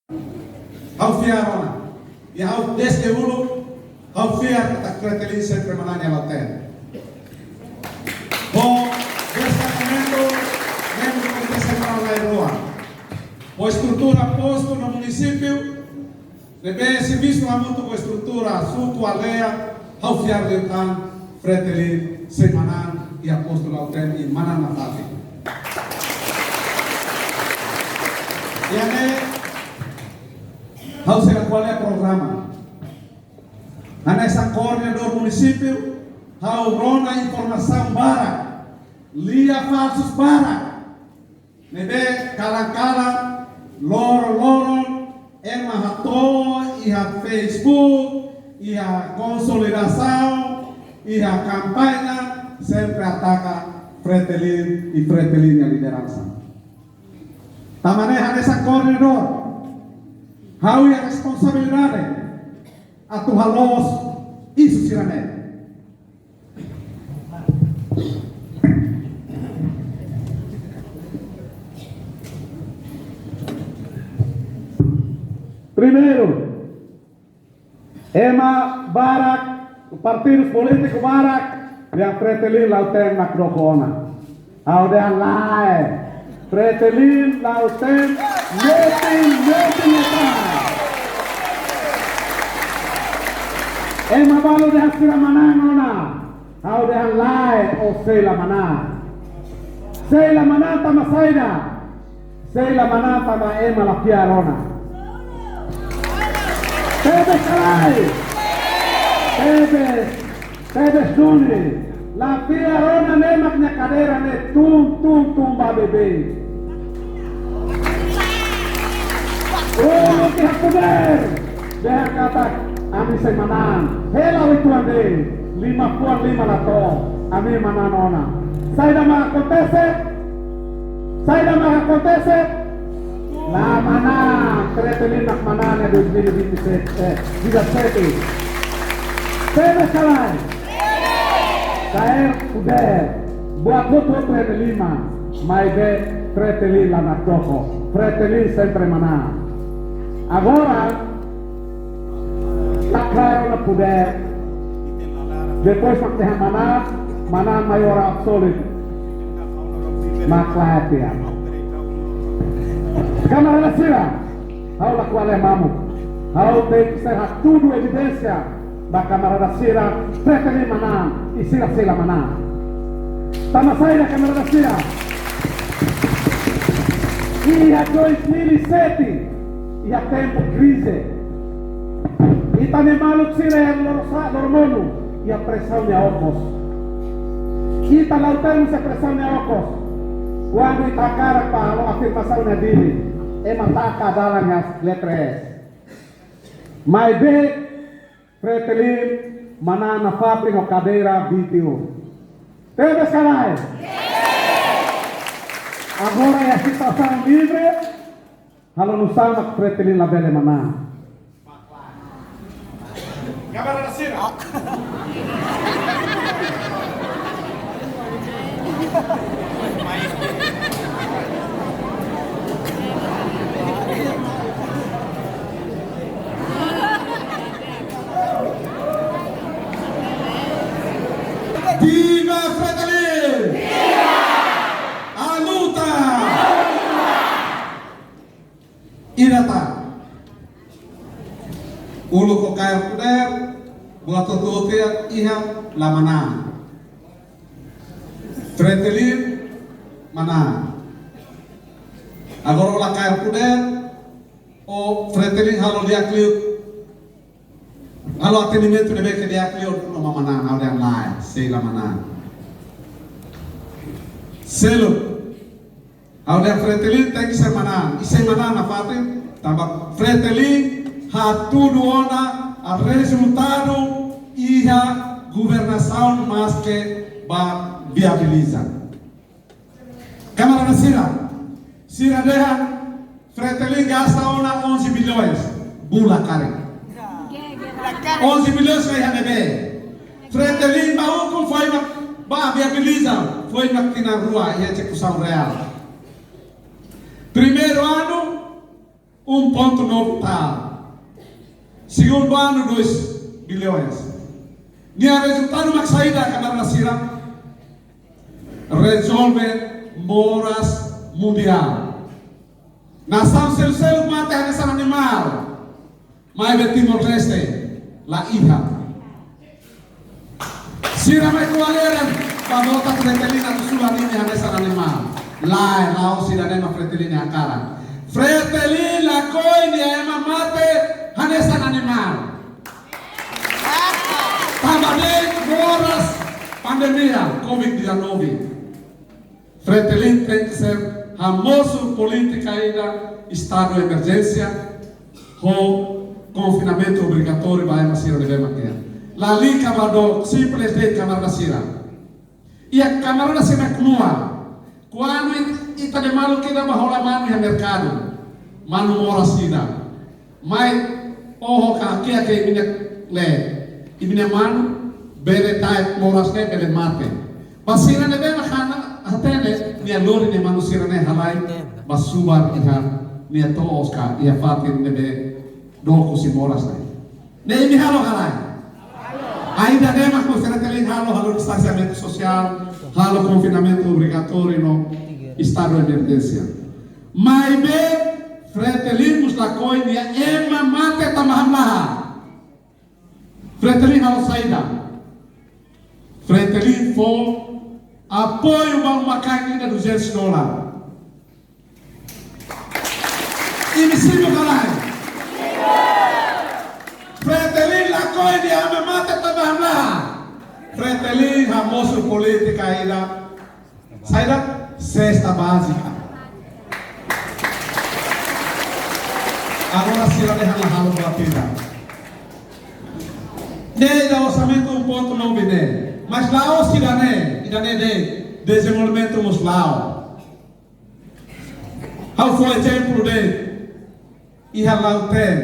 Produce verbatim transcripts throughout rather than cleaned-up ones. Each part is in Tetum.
Ha'u fiar ona. I ha'u desde uluk, ha'u fiar katak Fretilin sempre manán iha Lautém. Ho destacamentu ne'ebé akontese iha Lairua. Ho estrutura postu no munisípiu, ne'ebé servisu hamutuk ho estrutura suku aldeia, ha'u fiar liután Fretilin sei manán iha postu Lautém i manán nafatin. Iha ne'e, ha'u sei ko'alia programa. Hanesan koordenadór munisípiu, ha'u rona informasaun barak, lia falsus barak. Ne'ebé kalan-kalan, loron-loron, ema hato'o iha Facebook, iha konsolidasaun, iha kampaña, sempre ataka Fretilin i Fretilin nia lideransa. Tanba ne'e hanesan koordenadór, ha'u iha responsabilidade atu haloos isu sira-ne'e. Primeiru, ema barak, partidu polítiku barak, dehan Fretilin Lautém nakdoko ona. Ha'u dehan lae. Fretilin Lautém metin, metin, metin. Ema balu dehan sira manán ona. Ha'u dehan lae, ó sei la manán. Sei la manán tanba saida? Sei la manán tanba ema la fiar ona. Tebes ka lae? Tebes, tebes duni. La fiar ona ne'e mak nia kadeira ne'e tun, tun, tun ba beibeik. Uluk iha podér, dehan katak ami sei manán. Hela oituan de'it, liman-fuan lima la to'o, ami manán ona. Saida mak akontese? Saida mak akontese? La manán, Fretilin mak manán iha dois mil e vinte e sete, eh, dezassete. Tebes ka lae? Kaer podér, buat hotu-hotu iha nia liman, maibé Fretilin la nakdoko, Fretilin sempre manán. Agora, takrar ona podér, depois mak dehan manán, manán maioria absoluta. Mak lae tiha. Kamarada sira, ha'u la ko'alia mamuk. Ha'u tenke ser hatudu evidénsia ba kamarada sira, Fretilin manán, i sira sei la manán. Tanba saida kamarada sira? Iha dois mil e sete, iha tempu krize, ita-nia maluk sira iha Lorosa'e, Loromonu, iha presaun nia okos. Ita Lautém mós iha presaun nia okos. Kuandu ita hakarak ba halo afirmasaun nia Dili, ema taka dalan iha letra S. Maibé Fretilin manán nafatin ho kadeira vinte e um. Tebes ka lae? Agora iha situasaun livre, halo nusá mak Fretilin labele manán? Kamarada sira. Viva Fretilin! Viva! A luta! Ida tan. Uluk ó kaer podér, buat hotu-hotu iha la manán. Fretilin manán. Agora ó la kaer podér, ó Fretilin halo di'ak liu. Halo atendimentu ne'ebé ke di'ak liu, no manán, ha'u dehan lae, sei la manán. Seluk. Ha'u dehan Fretilin tenke ser manán, i sei manán nafatin, tanba Fretilin hatudu ona rezultadu iha governasaun maske ba viabiliza. Kamarada sira, sira dehan Fretilin gasta ona onze bilhões, bula karik. Onze bilhões ka iha ne'ebé? Fretilin ba ukun foin mak ba viabiliza, foin mak tinan rua iha ezekusaun reál. Primeiru anu, um ponto nove tal. Segundu anu, dois bilhões. Nia rezultadu mak saida, kamarada sira? Rezolve moras mundiál. Nasaun seluk-seluk mate hanesan animál. Maibé Timor-Leste la iha. Sira mai ko'alia dehan, ba vota Fretilin atu sula nini hanesan animál. Lae, la'ós sira-ne'e mak Fretilin nia hakarak. Fretilin lakohi nia ema mate hanesan animál. Tanba de'it moras pandemia covid dezanove. Fretilin tenke ser hamosu polítika ida estadu emerjénsia ho konfinamentu obrigatóriu ba ema sira ne'ebé mak iha. Lalika ba dook, simples de'it, kamarada sira. Iha kamarada sira-nia knuas. Kuandu it-, ita-nia maluk ida bá hola manu iha merkadu, manu moras ida. Mai oho ka kia ke imi-nia le, imi-nia manu bele tau moras ne'e bele mate. Ba sira ne'ebé mak hatene, nia lori nia manu sira-ne'e halai ba subar iha nia to'os ka iha fatin ne'ebé dook husi moras ne'e. Ne'e imi halo ka lae? Ainda ne'e mak Fretilin halo, halo distansiamentu sosiál, halo konfinamentu obrigatóriu no estadu emerjénsia. Maibé Fretilin mós lakohi nia ema mate tanba hamlaha. Fretilin halo saida? Fretilin fó apoiu ba uma-kain ida duzentos dólar. Imi simu ka lae? Fretilin lakohi nia ema mate tanba hamlaha. Fretilin hamosu polítika ida. Saida? Sesta bázika. Agora sira dehan la halo buat ida. Ne'e ida orsamentu um ponto nove ne'e. Mas la'ós ida-ne'e, ida-ne'e de'it, dezenvolvimentu mós la'o. Ha'u fó ezemplu de'it, iha Lautém,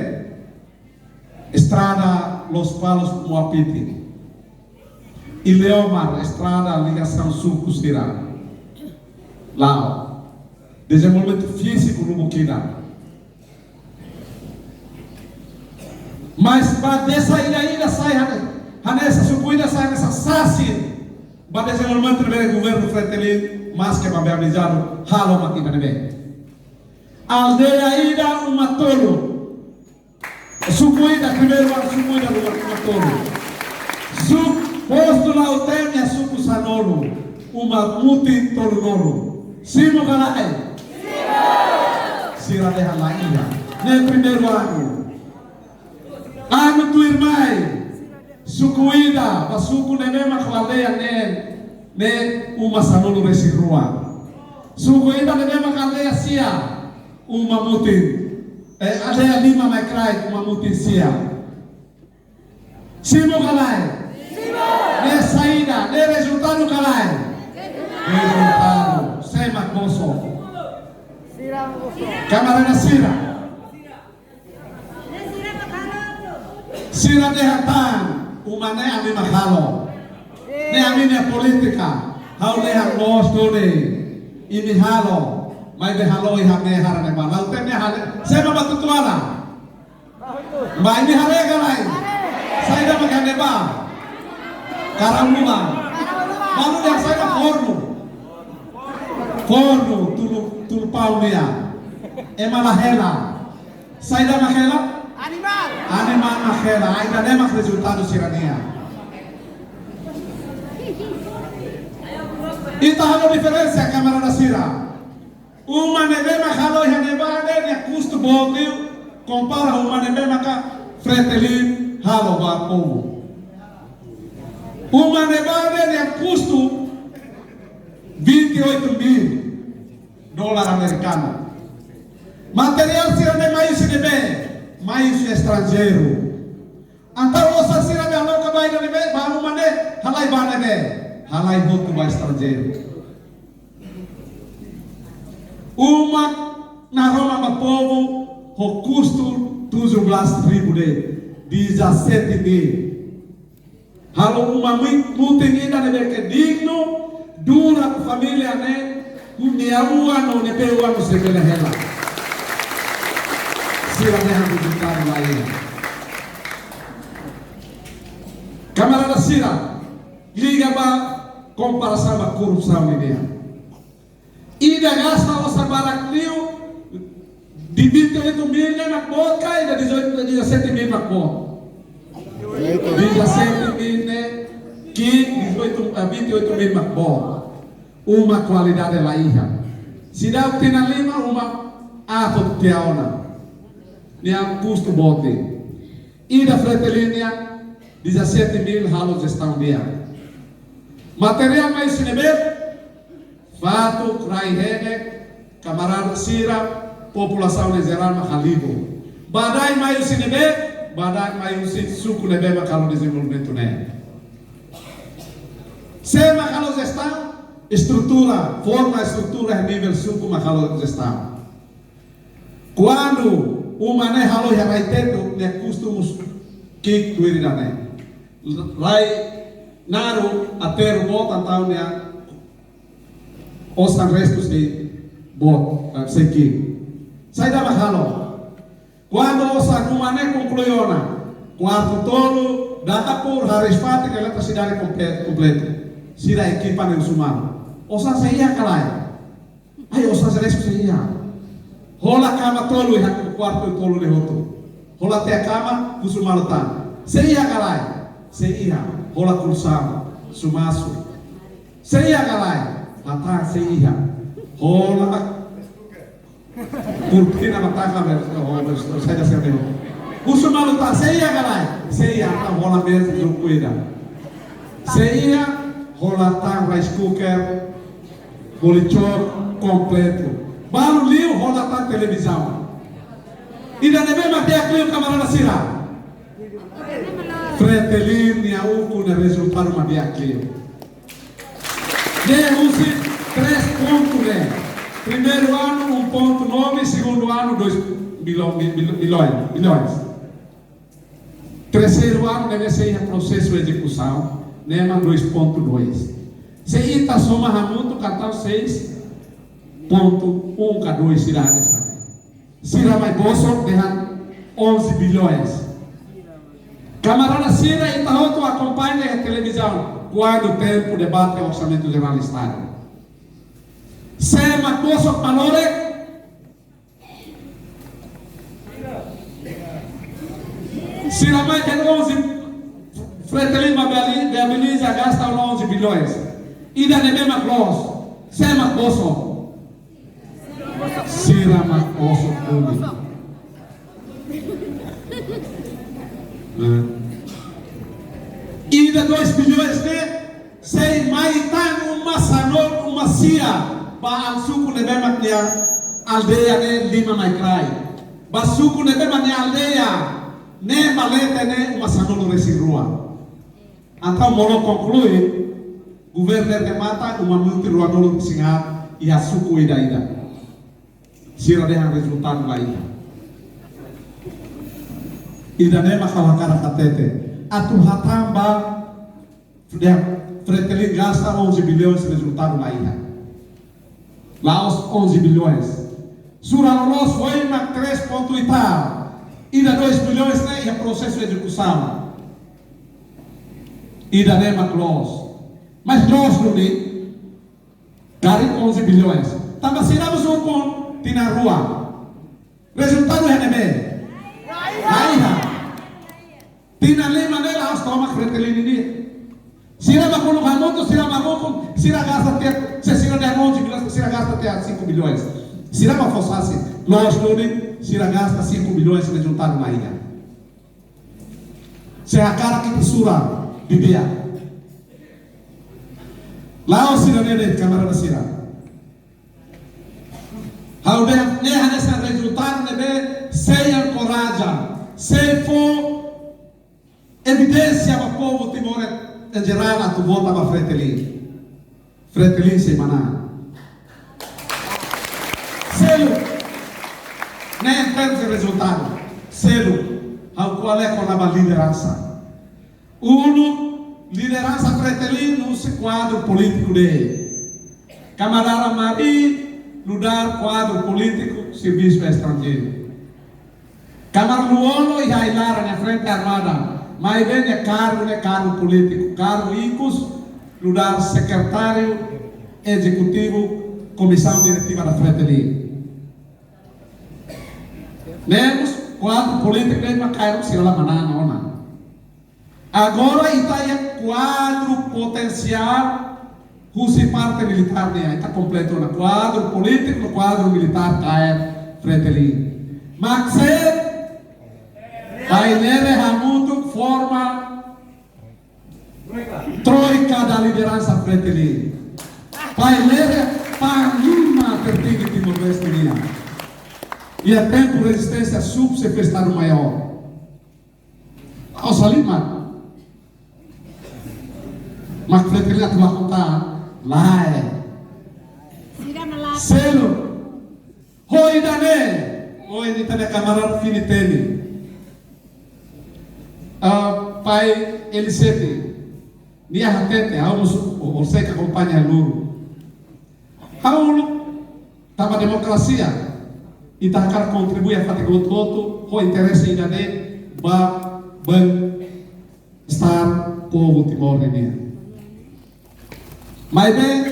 estrada Lospalos Muapiti. Iha Leomar, estrada ligasaun suku sira. La'o. Dezenvolvimentu fíziku lubuk ida. Mas ba desa ida-ida sai hane-, hanesan, suku ida sai hanesan sasin ba dezenvolvimentu ne'ebé governu Fretilin, maske ba be amizadu, halo mak ida-ne'ebé. Aldeia ida uma tolu. Suku ida primeiru anu, suku ida uma tolu. Suku postu Lautém iha suku sanulu, uma mutin tolunulu. Simu ka lae? Sira dehan la iha. Ne'e primeiru anu. Anu tuirmai, suku ida, ba suku ne'ebé mak aldeia ne'e, ne'e uma sanulu-resin-rua. Suku ida ne'ebé mak aldeia sia, uma mutin, eh, aldeia lima mai kraik, uma mutin sia. Simu ka lae? Ne'e saida, ne'e rezultadu ka lae? Rezultadu. Sé mak mosu? Kamarada sira. Sira dehan tan, uma ne'e ami mak halo. Ne'e ami-nia polítika. Ha'u dehan loos duni. Imi halo. Maibé halo iha ne'e hara ne'ebá. Lautém ne'e halo. Sé mak bá tutuala? Ba imi haree ka lae? Saida mak iha ne'ebá? Karau-luman. Balu dehan saida? Fornu. Fornu, tulu, tulu pau nian. Ema la hela. Saida mak hela? Animál. Animál mak hela. Ainda ne'e mak rezultadu sira-nian. Ita halo diferensa, kamarada sira. Uma ne'ebé mak halo iha ne'ebá ne'e nia kustu boot liu kompara uma ne'ebé maka Fretilin halo ba povu. Uma ne'ebá ne'e nia kustu vinte e oito mil dólar amerikanu. Materiál sira-ne'e mai husi ne'ebé? Mai husi estranjeiru. Entaun osan sira-ne'e halo ka ba ida ne'ebé, ba uma ne'e, halai ba ne'ebé? Halai hotu ba estranjeiru. Uma naroman ba povu ho kustu tujuh belas ribu de'it, dezassete mil. Halo uma mui-, mutin ida ne'ebé ke dignu, dura ba família ne'e, nia oan no ne'ebé oan sei bele hela. Sira dehan rezultadu la iha. Kamarada sira, liga ba komparasaun ba korrupsaun nian. Ida gasta osan barak liu, de vinte e oito mil ne'e mak boot ka, ida dezoito, dezassete mil mak boot? Dezassete mil ne'e, ki'ik dezoito, ah, vinte e oito mil mak boot. Uma kualidade la iha. Seidauk tinan lima, uma aat tiha ona. Nia kustu boot. Ida Fretilin nian, dezassete mil halo jestaun di'ak. Materiál mai husi ne'ebé? Fatuk, rai-henek, kamarada sira, populasaun em geral mak halibur. Badaen mai husi ne'ebé? Badaen mai husi suku ne'ebé mak halo dezenvolvimentu ne'e. Sé mak halo jestaun? Estrutura, forma estrutura nivel suku mak halo jestaun. Kuandu uma ne'e halo iha rai-tetu, nia kustu mós ki'ik tuir ida-ne'e. Rai naruk, aterru boot, entaun nia osan restu sei boot, eh, sei ki'ik. Saida mak halo? Kuandu osan uma ne'e konklui ona, kuartu tolu, dapur, hariis-fatin, eletrisidade komple-, kompletu. Sira ekipa ne'e husu malu: Osan sei iha ka lae? Ai, osan sei restu, sei iha. Hola kama tolu iha kuartu tolu ne'e hotu. Hola tiha kama, husu malu tan: Sei iha ka lae? Sei iha. Hola kolxaun, sumasu. Sei iha ka lae? Hatán, sei iha. Hola kurtina ba taka, be, oh, be, saida, saida. Husu malu tan: Sei iha ka lae? Sei iha. Entaun hola meza, joku ida. Sei iha, hola tan rice cooker, bolichok, kompletu. Balu liu, hola tan televizaun. Ida-ne'ebé mak di'ak liu, kamarada sira? Fretilin nia ukun nia rezultadu mak di'ak liu. Ne'e husi três pontu ne'e. Primeiru anu, um ponto nove, segundu anu, dois bilhões, bilhões, bilhões. Terseiru anu, ne'e sei iha prosesu ezekusaun, ne'e mak dois ponto dois. Se ita soma hamutuk, entaun seis ponto um ka dois sira hanesan. Sira mai bosok dehan onze bilhões. Kamarada sira, ita hotu akompaña iha televizaun, kuandu tempu debate Orsamentu Jerál Estadu. Sé mak bosok, mak lorek? Sira mai dehan onze, Fretilin mak beli, viabiliza gasta onze bilhões. Ida-ne'ebé mak loos? Sé mak bosok? Sira mak bosok duni. Nah. Ida dois bilhões ne'e, sei mai tan uma sanulu, uma sia, ba an suku ne'ebé mak nia aldeia ne'e lima mai kraik. Ba suku ne'ebé mak nia aldeia ne'e ba leten ne'e uma sanulu-resin-rua. Entaun molok konklui, governu ne'e matan uma mutin ruanulu-resin-haat iha suku ida-idak. Sira dehan rezultadu la iha. Ida-ne'e mak ha'u hakarak hatete. Atu hatán ba, dehan Fretilin gasta onze bilhões, rezultadu la iha. La'ós onze bilhões. Sura loloos foin mak três ponto e tal. Ida dois bilhões ne'e iha prosesu ezekusaun. Ida-ne'e mak loos. Mas loos duni, karik onze bilhões. Tanba sira mós ukun tinan rua. Rezultadu iha ne'ebé? La iha. Tinan lima ne'e la'ós tomak Fretilin nian. Sira mak uluk hamutuk, sira mak ukun, sira gasta tiha, se sira dehan onze bilhões, sira gasta tiha cinco bilhões. Sira mak fó sasin. Loos duni, sira gasta cinco bilhões, rezultadu la iha. Se hakarak ita sura didi'ak. La'ós sira ne'e de'it, kamarada sira. Ha'u dehan ne'e hanesan rezultadu ne'ebé sei enkoraja, sei fó evidénsia ba povu Timor em geral atu vota ba Fretilin. Fretilin sei manán. Seluk. Ne'e em termos de rezultadu. Seluk. Ha'u ko'alia kona-ba lideransa. Uluk, lideransa Fretilin husi kuadru polítiku de'it. Kamarada Mari nu'udar kuadru polítiku servisu estranjeiru. Kamar Lú-Olo iha ai-laran nia Frente Armada, maibé nia kargu ne'e kargu polítiku, kargu ikus nu'udar sekretáriu ezekutivu Komisaun Diretiva da Fretilin. Ne'e mós kuadru polítiku ne'e mak kaer sira la manán ona. Agora ita iha kuadru potensiál husi parte militár nian, ita kompletu ona kuadru polítiku no kuadru militár kaer Fretilin. Mak sé, Bailere hamutuk forma troika da lideransa Fretilin. Bailere panglima tertinggi Timor-Leste nian. Iha tempu rezisténsia sub-xefe Estadu Maiór. La'ós halimar. Mak Fretilin atu la konta, lae. Sira mala. Seluk. Ho ida-ne'e, ho ida-ne'e kamarada fini teni. Ah, pai Elisete, nia hatete, ha'u mós, o, o sei ka akompaña luru. Ha'u, tanba demokrasia, ita hakarak kontribui iha fatin hotu-hotu, ho interese ida-ne'e, ba, bem-estar povu Timor nian. Maibé,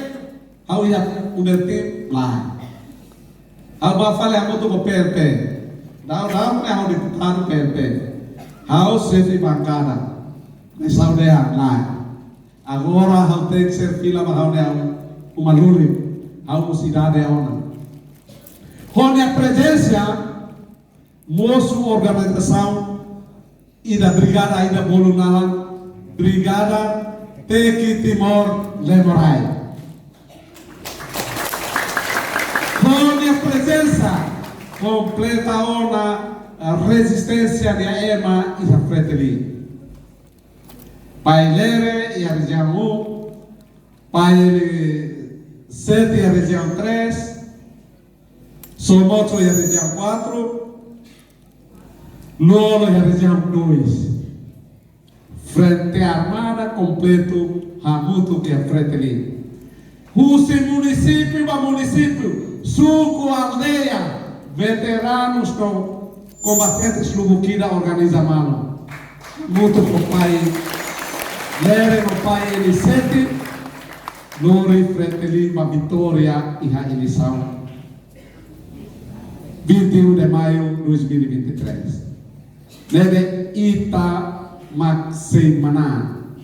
ha'u iha underteam lae. Ha'u bá fali hamutuk ho P L P. Daudaun, daudaun ne'e ha'u deputadu P L P. Ha'u xefe bankada. Maibé ha'u dehan lae. Agora ha'u tenke ser fila ba ha'u-nia uma lulik. Ha'u mós idade ona. Ho nia prezensa, mosu organizasaun ida, brigada ida bolu naran, Brigada Teki Timor Lemorai. Ho nia prezensa, kompleta ona, eh, rezisténsia nia ema iha Fretilin. Bailere iha rejiaun um, Bailere sete iha rejiaun três, Somoco iha rejiaun quatro, Lú-Olo iha rejiaun dois. Frente Armada kompletu hamutuk iha Fretilin. Husi munisípiu ba munisípiu, suku, aldeia, veteranus no kombatentes lubuk ida organiza malu. Hamutuk ho Bailere no Bailere sete, lori Fretilin ba vitória iha eleisaun vinte e um de maio de dois mil e vinte e três. Ne'ebé ita mak sei manán.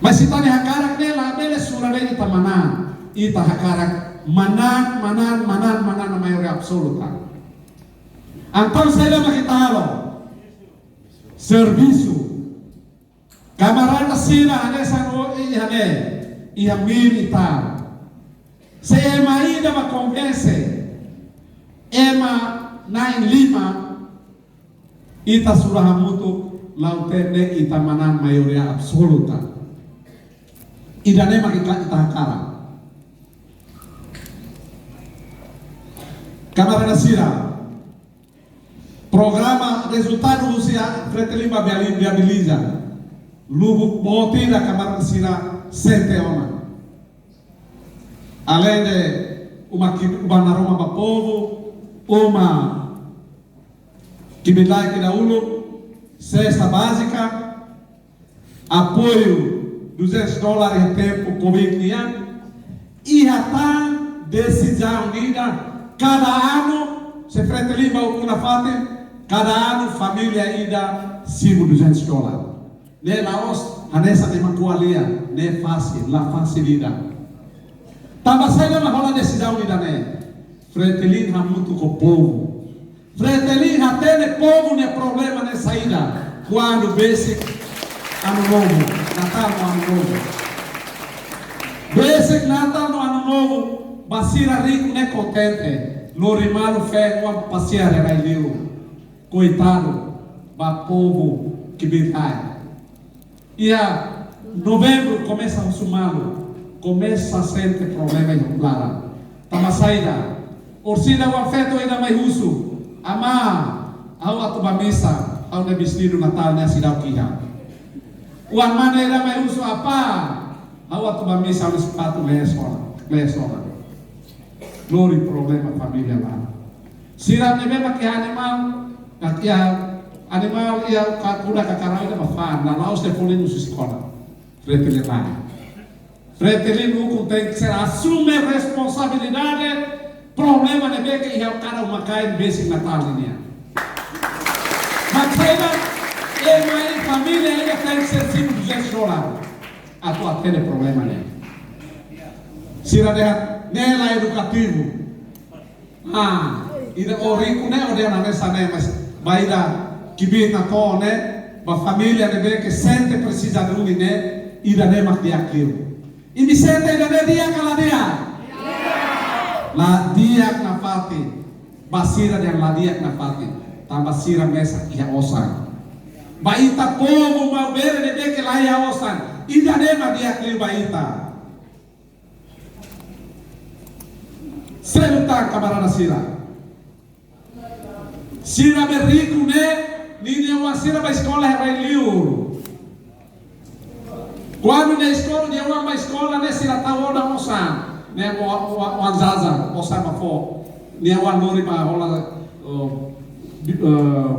Mas ita-nia hakarak ne'e labele sura de'it ita manán. Ita hakarak manán, manán, manán, manán na maioria absoluta. Entaun saida mak ita halo? Servisu. Kamarada sira hanesan ohin iha ne'e, iha militár. Se ema ida mak konvense ema na'in-lima, ita sura hamutuk, la'ós ne'e ita manán maioria absoluta. Ida-ne'e mak ita, ita hakarak. Kamarada sira, programa rezultadu husi Fretilin ba viabiliza. Lubuk boot ida kamarada sira sente ona. Alende uma ki-, uma naroman ba povu, uma kbiit-laek ida uluk, sesta bázika, apoiu duzentos dólares iha tempu Covid nian, iha tan desizaun ida, kada anu, se Fretilin ba ukun nafatin, kada anu família ida simu duzentos dólares. Ne'e la'ós hanesan ema ko'alia, ne'e fasil, la fasil ida. Tanba saida mak hola desizaun ida-ne'e? Fretilin hamutuk ho povu. Fretilin hatene povu nia problema ne'e saida. Kuandu besik Anu Novu, Natál no Anu Novu. Besik Natál no Anu Novu, ba sira riku ne'e kontente. Lori malu feen, pasiar iha rai-li'ur. Koitadu, ba povu kbiit-laek. Iha Novembru komesa husu malu, komesa sente problema iha laran. Tanba saida? Orsida oan-feto ida mai husu, "Amá, ha'u atu bá misa, ha'u-nia vestidu Natál ne'e seidauk iha." Oan-mane ida mai husu, "Apá, ha'u atu bá misa, ha'u-nia sapatu lees ona, lees ona." Lori problema família laran. Sira ne'ebé mak iha animál, Iha animál, iha ka-, kuda ka karau ida ba fa'an, la'ós de'it fó liu husi eskola. Fretilin lae. Fretilin ukun tenke ser asume responsabilidade problema ne'ebé ke iha kada uma-kain besik Natál nian. Mak saida, ema iha família ida tenke ser simu duzentos dólar atu atende problema ne'e. Sira dehan ne'e la edukativu. Ah, ida o riku ne'e o dehan hanesan ne'e, mas ba ida kbiit natoon ne'e, ba família ne'ebé ke sente presiza duni ne'e, ida-ne'e mak di'ak liu. Imi sente ida-ne'e di'ak ka la di'ak? La di'ak nafatin. Ba sira dehan la di'ak nafatin, tanba sira mesak iha osan. Ba ita povu maubere ne'ebé ke la iha osan, ida-ne'e mak di'ak liu ba ita. Selu tan, kamarada sira. Sira be riku ne'e, ninia oan sira ba eskola iha rai-liur. Kuandu nia eskola, nia oan ba eskola ne'e sira tau ona osan. Ne'e o, o, oan jajan, osan ba fó. Nia oan lori ba hola, eh, bi-, eh,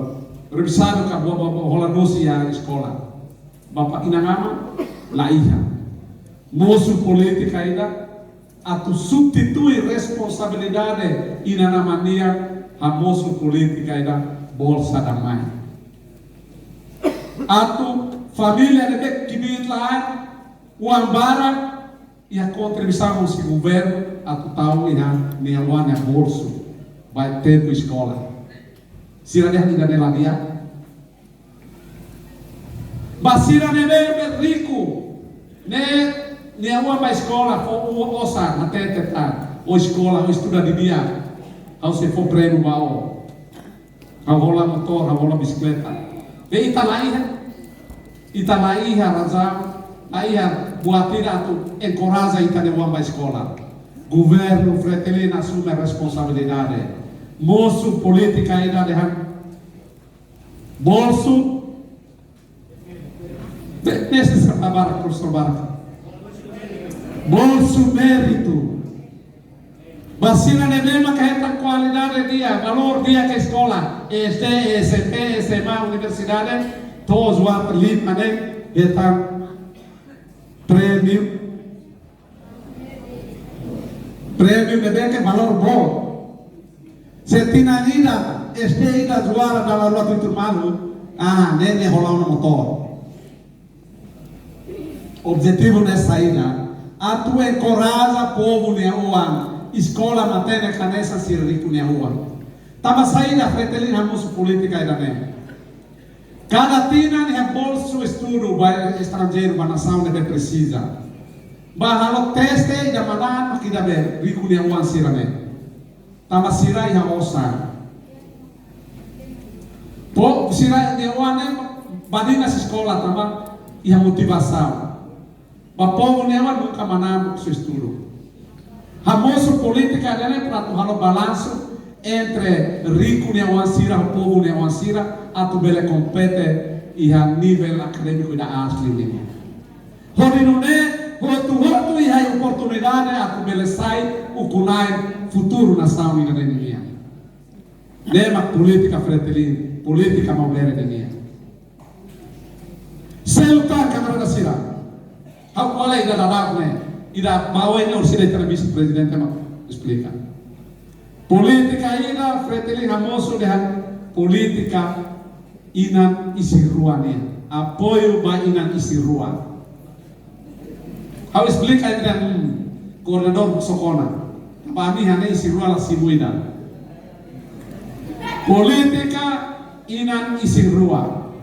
revisadu ka ba, ba, ba hola dosi iha eskola. Bapa, inan, aman, la iha. Mosu polítika ida atu substitui responsabilidade inan-aman nian, hamosu polítika ida Bolsa da Mãe. Atu família ne'ebé kbiit la'en, oan barak, iha kontribuisaun husi governu atu tau iha nia oan nia bolsu ba tempu eskola. Sira dehan ida-ne'e la di'ak? Ba sira ne'ebé be riku, ne'e nia oan ba eskola fó o-, osan, hatete tan: ó eskola, ó estuda didi'ak, ha'u sei fó prémiu ba ó. Ha'u hola motór, ha'u hola bisikleta. Be ita la iha, ita la iha razaun, la iha buat ida atu enkoraja ita-nia oan ba eskola. Governu Fretilin asume responsabilidade. Mosu polítika ida dehan bolsu, be-, ne'e sá barak, profesór barak? Bolsu méritu. Ba sira ne'ebé maka hetan kualidade di'ak, valór di'ak iha eskola, SD, SMP, SMA, universidade, to'o zuar liman ne'e hetan prémiu. Prémiu ne'ebé ke valór boot. Se tinan ida, SD ida zuara dala rua tuirmai, ah, ne'e nia hola ona motór. Objetivu ne'e saida? Atu enkoraja povu nia oan, eskola matenek hanesan sira riku nia oan. Tanba saida Fretilin hamosu polítika ida-ne'e? Kada tinan iha bolsu estudu ba estranjeiru, ba nasaun ne'ebé presiza. Ba halo teste ida manán mak ida be riku nia oan sira-ne'e. Tanba sira iha osan. Povu sira-nia oan ne'e badinas eskola tanba iha motivasaun. Ba povu nia oan nunka manán bolsu estudu. Hamosu polítika ida-ne'e para atu halo balansu entre riku nia oan sira, povu nia oan sira, atu bele kompete iha nivel akadémiku ida aas liu nian. Hodi nune'e, hotu-hotu iha oportunidade atu bele sai ukun-na'in futuru nasaun ida-ne'e nian. Ne'e mak polítika Fretilin, polítika maubere ida-ne'e. Selu tan, kamarada sira. Ha'u ko'alia ida dadak ne'e, ida ba oin ne'e orsida ita-nia vise-prezidente mak esplika. Polítika ida Fretilin hamosu dehan polítika inan isin-rua nian. Apoiu ba inan isin-rua. Ha'u esplika ida, hmm, koordenadór sokona. Ba ami hanesan isin-rua la simu ida. Polítika inan isin-rua.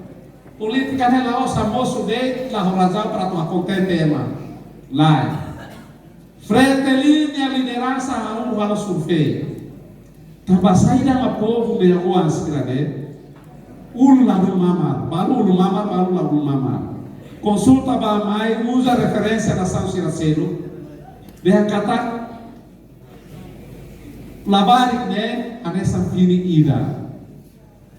Polítika ne'e la'ós hamosu de'it la ho razaun para atu hakontente ema. Lae. Fretilin nia lideransa hahú halo survei. Tanba saida mak povu nia oan sira-ne'e ulun la ulun mamar, balu ulun mamar, balu la ulun mamar. Konsulta ba mai, uza referénsia nasaun sira seluk. Dehan katak labarik ne'e hanesan fini ida.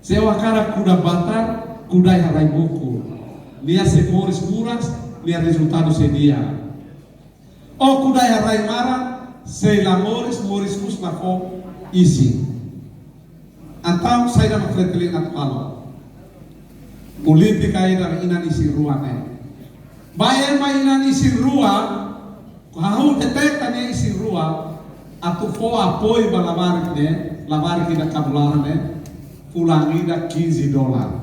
Se ó hakarak kuda batar, kuda iha rai buku. Nia sei moris buras, nia rezultadu sei di'ak. Ó kuda iha rai maran, sei la moris, moris mós la fó isin. Entaun saida mak Fretilin atu halo? Polítika ida inan isin-rua ne'e. Ba ema inan isin-rua, hahú detekta nia isin-rua, atu fó apoiu ba labarik ne'e, labarik ida kabulana ne'e, fulan ida quinze dólar.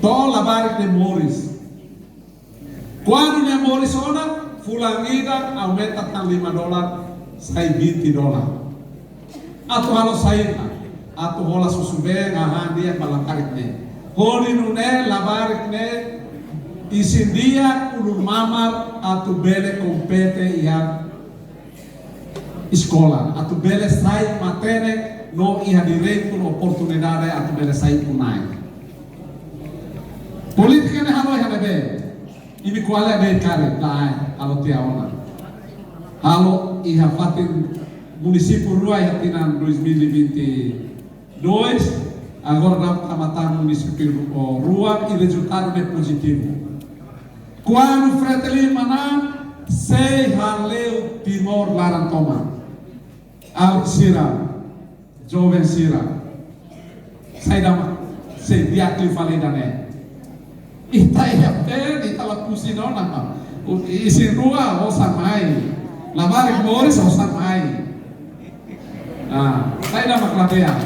To'o labarik ne'e moris. Kuandu nia moris ona, fulan ida aumenta tan lima dólar, sai vinte dólar. Atu halo saida, atu hola susubeen, hahán di'ak ba labarik ne'e. Hodi nune'e labarik ne'e isin di'ak, ulun mamar, atu bele kompete iha eskola, atu bele sai matenek no iha direitu no oportunidade atu bele sai ukun-na'in. Polítika ne'e halo iha ne'ebé? Imi ko'alia de'it karik, lae, halo tiha ona. Halo iha fatin munisípiu rua iha tinan dois mil e vinte e dois, agora daudaun tama tan munisípiu, o, rua, i rezultadu ne'e pozitivu. Kuandu Fretilin manán, sei hale'u Timor laran tomak. Alin sira, joven sira, saida mak sei di'ak liu fali ida-ne'e? Ita iha pé, ita la pusi no nama. Isin-rua osan mai. Labarik moris osan mai. Ah, saida mak la di'ak?